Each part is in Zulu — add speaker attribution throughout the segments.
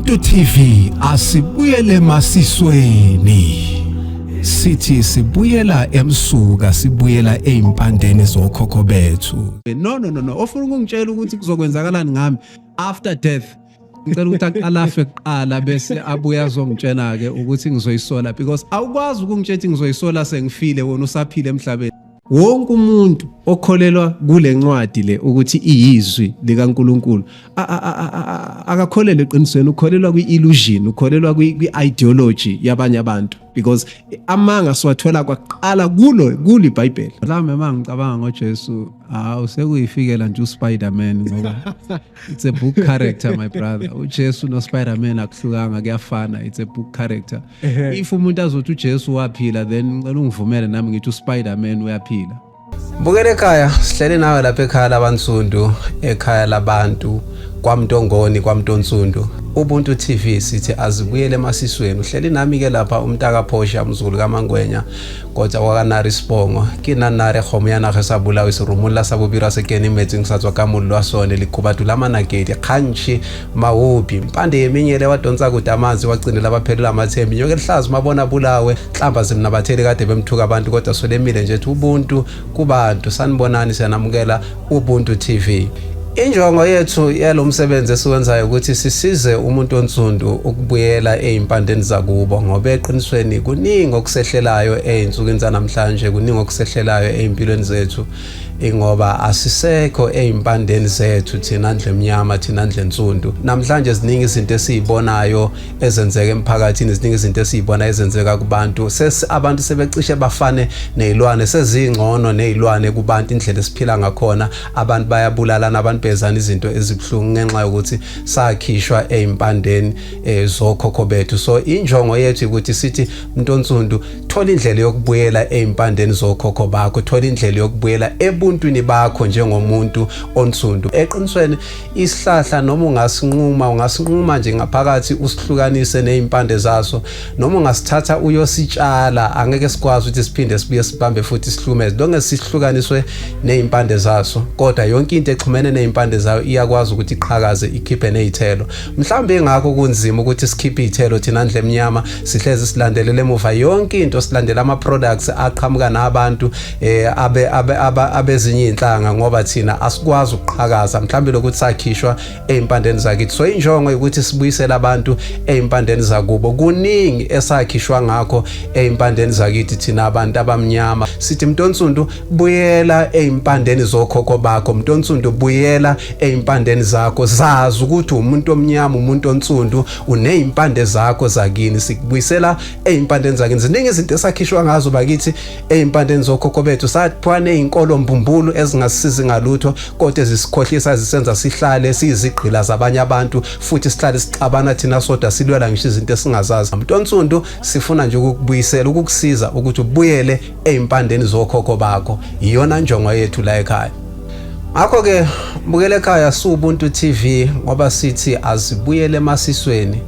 Speaker 1: Ubuntu TV, asibuyele emasisweni. Sithi sibuyela emsuka, sibuyela ezimpandeni zokhokho bethu.
Speaker 2: No, no, no, no. Ofuna ukungitshela ukuthi kuzokwenzakalani ngami after death, ngicela ukuthi aqalafe kuqala, bese abuye azongitshela ke ukuthi ngizoyisola, because awukwazi ukungitshela ukuthi ngizoyisola sengifile, wena usaphila emhlabeni. Wonke umuntu okholelwa kule ncwadi le ukuthi iyizwi likaNkuluNkulu akakholelwa eqinisweni, ukholelwa kwi-illusion, ukholelwa kwi-ideology yabanye abantu, because amanga siwathola kwaqala kulo iBhayibheli. Mhlawumbe uma ngicabanga ngoJesu, awu, sekuyifikela nje uSpider-Man, ngoba it's a book character, my brother. UJesu noSpider-Man akuhlukanga, kuyafana, it's a book character. If umuntu azothi uJesu waphila, then ngicela ungivumele nami ngithi uSpider-Man uyaphila.
Speaker 3: Bukele ekhaya, sihleli nawe lapha ekhaya labansundu, ekhaya labantu kwaMntongoni, kwaMntonsundu. Ubuntu TV sithi azibuyele emasisweni. Uhleli nami ke lapha umntaka Phosha, mzukulu kaMangwenya, kodwa wakanari sibongo ke nna nare kgomo ya naga sa bolawe serumulla sa bobirwa se kene metsing sa tswa ka mollo wa sone lekhubatu la manakedi kgantšhi mahopi mpande yeminyele wadonsa kude amanzi wagcinela abaphelelwa amathembi nyoke lihlazi mabona bulawe nhlamba zimnabatheli kade bemthuka abantu, kodwa solemile nje ethi ubuntu kubantu. Sanibonani, siyanamukela Ubuntu TV. Injongo yethu yalo msebenzi esiwenzayo ukuthi sisize umuntu onsundu ukubuyela ezimpandeni zakubo, ngoba eqinisweni kuningi okusehlelayo ezinsukwini zanamhlanje, kuningi okusehlelayo ezimpilweni zethu, ingoba asisekho ezimpandeni zethu thina ndle mnyama, thina ndle nsundu. Namhlanje ziningi izinto esizibonayo ezenzeka emphakathini, ziningi izinto esizibona ezenzeka kubantu. Sesi abantu sebecishe bafane nezilwane, sezingcono nezilwane kubantu indlela esiphila ngakhona. Abantu bayabulalana, abantu bezana izinto ezibuhlungu ngenxa yokuthi sakhishwa ezimpandeni zokhokho bethu. So injongo yethu ukuthi sithi, mntonsundu, thola indlela yokubuyela ezimpandeni zokhokho bakho, thola indlela yokubuyela ebuntwini bakho njengomuntu onsundu. Eqinisweni isihlahla noma ungasinquma, ungasinquma nje ngaphakathi usihlukanise nezimpande zaso, noma ungasithatha uyositshala, angeke sikwazi ukuthi siphinde sibuye sibambe futhi sihlume lonke sihlukaniswe nezimpande zaso. Kodwa yonke into exhumene nezimpande zayo iyakwazi ukuthi iqhakaze, ikhiphe nezithelo. Mhlawumbe ingakho kunzima ukuthi sikhiphe izithelo thina ndle emnyama. Sihlezi silandelela emuva yonke into, silandela ama products aqhamuka nabantu abe abezinye inhlanga, ngoba thina asikwazi ukuqhakaza, mhlawumbe lokuthi sakhishwa ezimpandeni zakithi. So injongo ukuthi sibuyisele abantu ezimpandeni zakubo. Kuningi esakhishwa ngakho ezimpandeni zakithi thina abantu abamnyama. Sithi, mntonsundu, buyela ezimpandeni zokhokho bakho. Mntonsundu, buyela ezimpandeni zakho. Zazi ukuthi umuntu omnyama, umuntu onsundu, unezimpande zakho zakini. Sikubuyisela ezimpandeni zakini. Ziningi izinto esakhishwa ngazo bakithi ezimpandeni zokhokho bethu. Saphiwa nezinkolo mbumbulu ezingasisizi ngalutho, kodwa ezisikhohlisa, zisenza sihlale siyizigqila zabanye abantu, futhi sihlale sixabana thina sodwa, silwela ngisho izinto esingazazi. Mntonsundu, sifuna nje ukukubuyisela, ukukusiza ukuthi ubuyele ezimpandeni zokhokho bakho. Iyona njongo yethu la ekhaya. Ngakho ke bukele ekhaya suBuntu TV, ngoba sithi azibuyele emasisweni.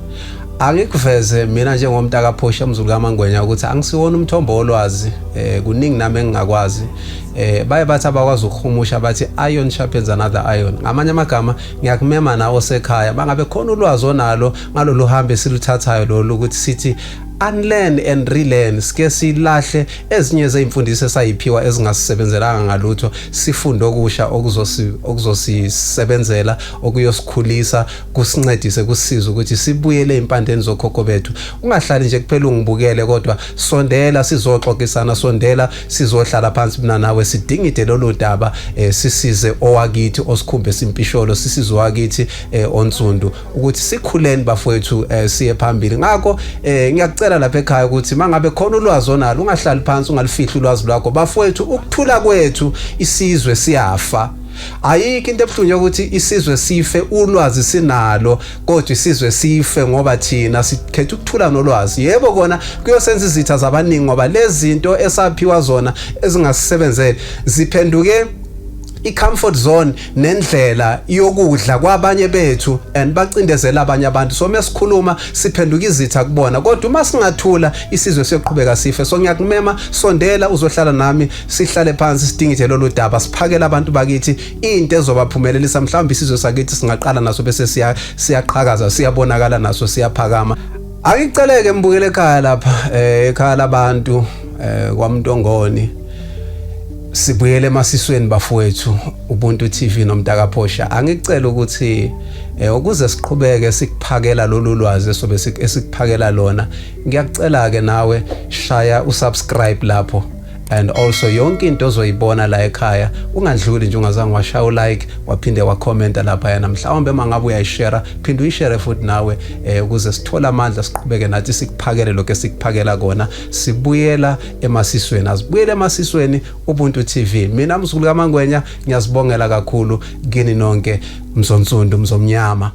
Speaker 3: Angikuveze mina njengomntu kaPhosha, umzulu kaMangwenya, ukuthi angisiwona umthombo wolwazi. Kuningi nami engingakwazi. Baye bathi abakwazi ukuhumusha bathi "Iron sharpens another iron". Ngamanye amagama, ngiyakumema nawe osekhaya, bangabe khona ulwazi onalo ngalolu hambo esiluthathayo lolu, ukuthi sithi unlearn and relearn, sike silahle ezinye zeyimfundiso esayiphiwa ezingasisebenzelanga ngalutho, sifunde okusha okuzosisebenzela, okuyosikhulisa, kusincedise, kusisize ukuthi sibuyele empandeni zokhokho bethu. Ungahlali nje kuphela ungibukele, kodwa sondela sizoxoxisana, sondela sizohlala phansi mina nawe, sidingide lolu daba, sisize owakithi osikhumbe simpisholo, sisize owakithi onsundu ukuthi sikhuleni bafowethu, siye phambili. Ngakho ngiyakucela lapha ekhaya ukuthi mangabe khona ulwazi onalo, ungahlali phansi, ungalifihli ulwazi lwakho. Bafowethu, ukuthula kwethu isizwe siyafa. Ayikho into ebuhlungu ukuthi isizwe sife ulwazi sinalo, kodwa isizwe sife ngoba thina sikhetha ukuthula nolwazi. Yebo, kona kuyosenza izitha zabaningi, ngoba lezi zinto esaphiwa zona ezingasisebenzele ziphenduke I-comfort zone nendlela yokudla kwabanye bethu and bacindezela abanye abantu. So mesikhuluma siphenduka izitha kubona, kodwa uma singathula isizwe siyoqhubeka sife. So ngiyakumema, sondela uzohlala nami, sihlale phansi sidingide lolu daba, siphakele abantu bakithi into ezobaphumelelisa. Mhlawumbe isizwe sakithi singaqala naso bese siyaqhakaza, siyabonakala naso siyaphakama. Akiceleke mbukele ekhaya lapha, ekhaya labantu, kwaMntongoni. Sibuyele emasisweni bafowethu. Ubuntu TV noMntakaphosha, angicela ukuthi ukuze siqhubeke sikuphakela lolu lwazi esobe esikuphakela lona, ngiyakucela ke nawe shaya usubscribe lapho, and also yonke into ozoyibona la ekhaya ungandluli nje ungazange washaya ulike, waphinde wakhomenta lapha yena. Mhlawumbe uma ngabe uyayishare, phinde uyishare futhi nawe, ukuze sithole amandla, siqhubeke nathi sikuphakele lokho esikuphakela kona. Sibuyela emasisweni, asibuyele emasisweni. Ubuntu TV, mina mzukulu kaMangwenya, ngiyazibongela kakhulu kini nonke, mzonsundu, mzomnyama.